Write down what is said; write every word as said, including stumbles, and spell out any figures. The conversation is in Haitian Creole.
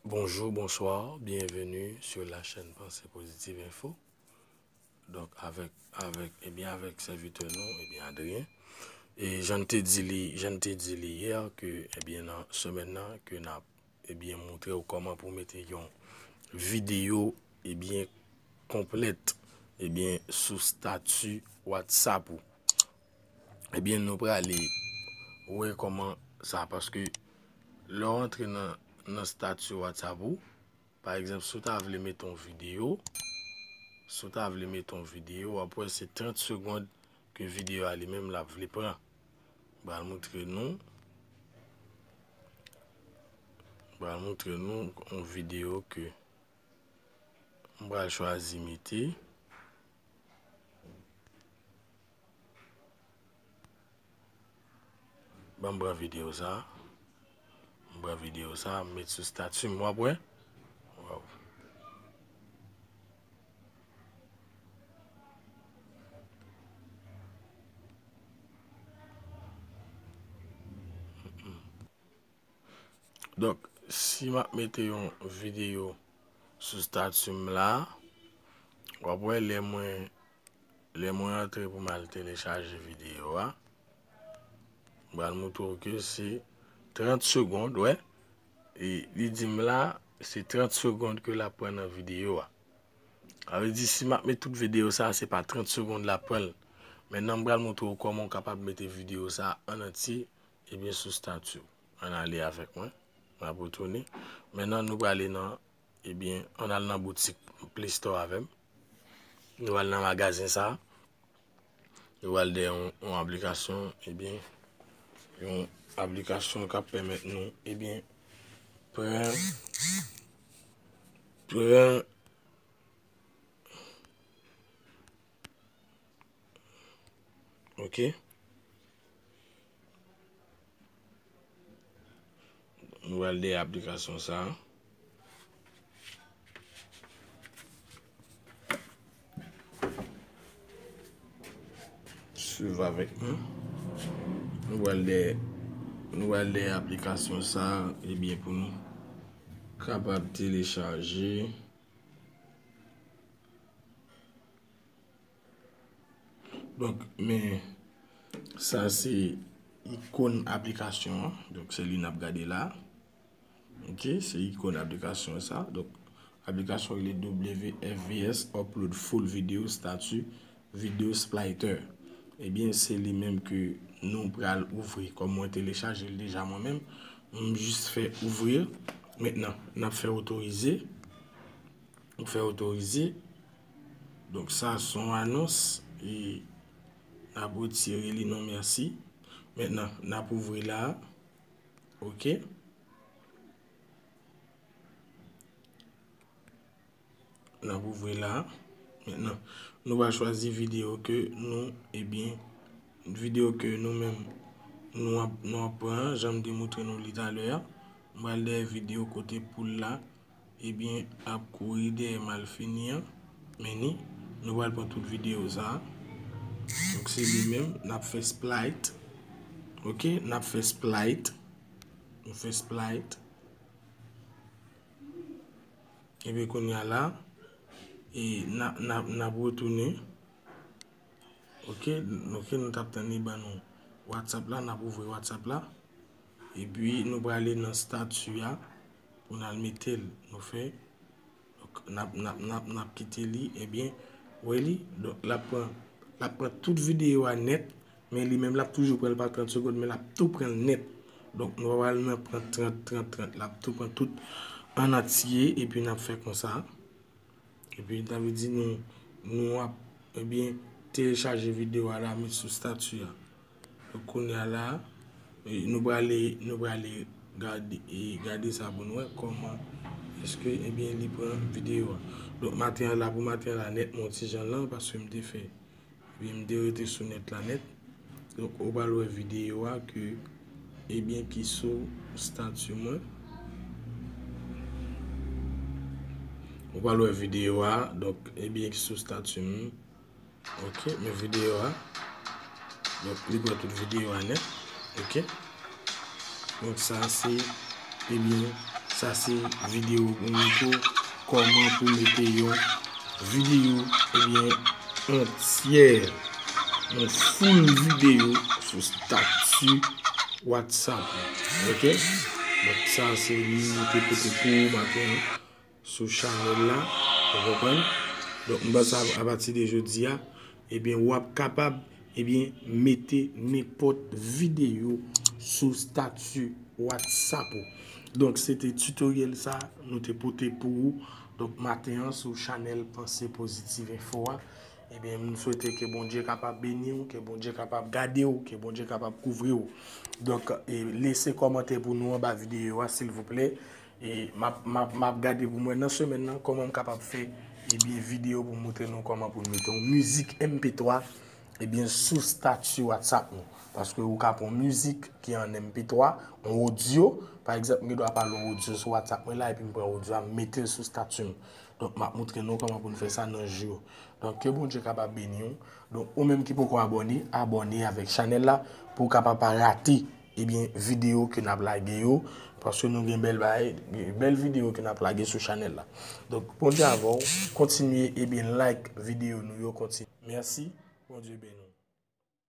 Bonjour, bonsoir, bienvenue sur la chaîne Pensée Positive Info. Donk, avèk, avèk, ebyen, avèk sèvitè nou, ebyen, Adrien. E jan n te di li, jan n te di li yè ke, ebyen, nan semèn nan, ke n ap, ebyen, montre w kòman pou mete yon videyo, ebyen, konplèt, ebyen, sou stati WhatsApp ou. Ebyen, nou prale wè kòman sa, paske lè w antre nan, nan stati WhatsApp ou, pa egzanp, si w ta vle mete yon videyo, si w ta vle mete yon videyo, w ap wè se trant segonn ke videyo a li menm l ap vle pran. M pral montre nou, m pral montre nou yon videyo ke m pral chwazi mete. Ban m pran videyo sa. M pran videyo sa, m met sou stati m, w ap wè. Waw. Donk, si m ap mete yon videyo sou stati m la, w ap wè lè mwen, lè mwen antre pou m al telechaje videyo a, m pral montre w ke se trant segonn, wè. E li di m la, se trant segonn ke l ap pran nan videyo a. Sa vle di, si m ap met tout videyo sa, se pa trant segonn l ap pran l. Mentnan, m pral montre w kòman w kapab mete videyo sa an antye, ebyen, sou stati w. Ann ale avèk mwen. M ap retounen. Mentnan, nou prale nan, ebyen, ann al nan boutik Play Store avè m. Nou al nan magazen sa. Nou al dèyè yon, yon aplikasyon, ebyen, yon aplikasyon k ap pèmèt nou, ebyen, pran, pran, ok. Nou pral dèyè aplikasyon sa a. Swiv avèk mwen. Nou pral dèyè, nou pral dèyè aplikasyon sa a, ebyen, pou nou kapab telechaje. Donk, men sa se ikòn aplikasyon an. Donk, se li n ap gade la. Ok, se ikòn aplikasyon sa. Donk, aplikasyon rele W F V S Upload Full Video Statue Video Splitter. Ebyen, se li menm ke nou pral ouvri. Kòm mwen telechaje l deja mwen menm, m jis fè ouvri. Mentnan, n ap fè otorize. Ou fè otorize. Donk, sa se yon anons. E n ap retire li, non mèsi. Mentnan, n ap ouvri la. Ok. N ap ouvri la. Mentnan, nou va chwazi videyo ke nou, ebyen, videyo ke nou menm, nou ap, nou ap pran, jan m te montre nou li talè a. M pral dèyè videyo kote poul la, ebyen, ap kouri dèyè malfini an. Men ni, nou pral pran tout videyo sa a. Donk, se li menm, n ap fè split. Ok, n ap fè split. Nou fè split. Epi kounye a la, e, n a, n a, n ap retounen. Ok, ok, nou t ap tann li ban nou WhatsApp la, n ap ouvri WhatsApp la. Epi nou prale nan stati a pou n al mete l. Nou fè, donk, n ap, n ap, n ap, n ap kite li, ebyen, wè li. Donk, l ap pran, l ap pran tout videyo a nèt, men li menm l ap toujou pran l pa trant segonn, men l ap tou pran l nèt. Donk, nou pa pral nan pran trant, trant, trant. L ap tou pran tout an antye, epi n ap fè konsa. Epi, sa vle di nou, nou ap, ebyen, telechaje videyo a la, met sou stati a. Donk, kounye a la, e, nou prale, nou prale gade, e, gade sa pou nou wè kòman èske, ebyen, li pran videyo a. Donk, maten an la, pou maten an la, nèt mwen yon ti jan lan, paske m te fè Epi m te rete sou nèt la nèt. Donk, ou pral wè videyo a ke, ebyen, ki sou stati mwen. Ou pral wè videyo a, donk, ebyen, ki sou stati mwen. Ok, men videyo a. Donk, li pran tout videyo a nèt. Ok. Donk, sa se, ebyen, Sa se videyo pou mete w, kòman pou mete yon videyo, ebyen, antyè, yon full videyo sou stati WhatsApp ou. Oke? Donk, sa se li nou te pote pou ou maten an sou chanèl la. Ou konprann? Donk, m panse a, apati de jodi a, ebyen, w ap kapab, ebyen, mete nenpòt videyo sou stati WhatsApp ou. Donk, se te tutoriel sa nou te pote pou ou. Donk, maten an, sou chanèl Panse Pozitiv Enfo a. Ebyen, m swete ke Bondye kapab beni w, ke Bondye kapab gade w, ke Bondye kapab kouvri w. Donk, e, lese kòmantè pou nou anba videyo a, silvouplè. E m ap, m ap, m ap gade pou mwen nan semèn nan kòman m kapab fè, ebyen, videyo pou m montre nou kòman pou n mete yon mizik M P twa, ebyen, sou stati WhatsApp nou. Paske ou ka pran yon mizik ki an M P twa, yon odyo, pa egzanp, m gen dwa pale yon odyo sou WhatsApp mwen la, epi m pran odyo a, m mete l sou stati m. Donk, m ap montre nou kòman pou n fè sa nan jou yo. Donk, ke Bondye kapab beni w. Donk, ou menm ki poko abòne, abòne avèk chanèl la pou w kapab pa rate, ebyen, videyo ke n ap lage yo, paske nou gen bèl bagay, bèl videyo ke n ap lage sou chanèl la. Donk, Bondye avè w, kontinye, ebyen, like videyo nou yo, kontinye. Mèsi, Bondye beni w.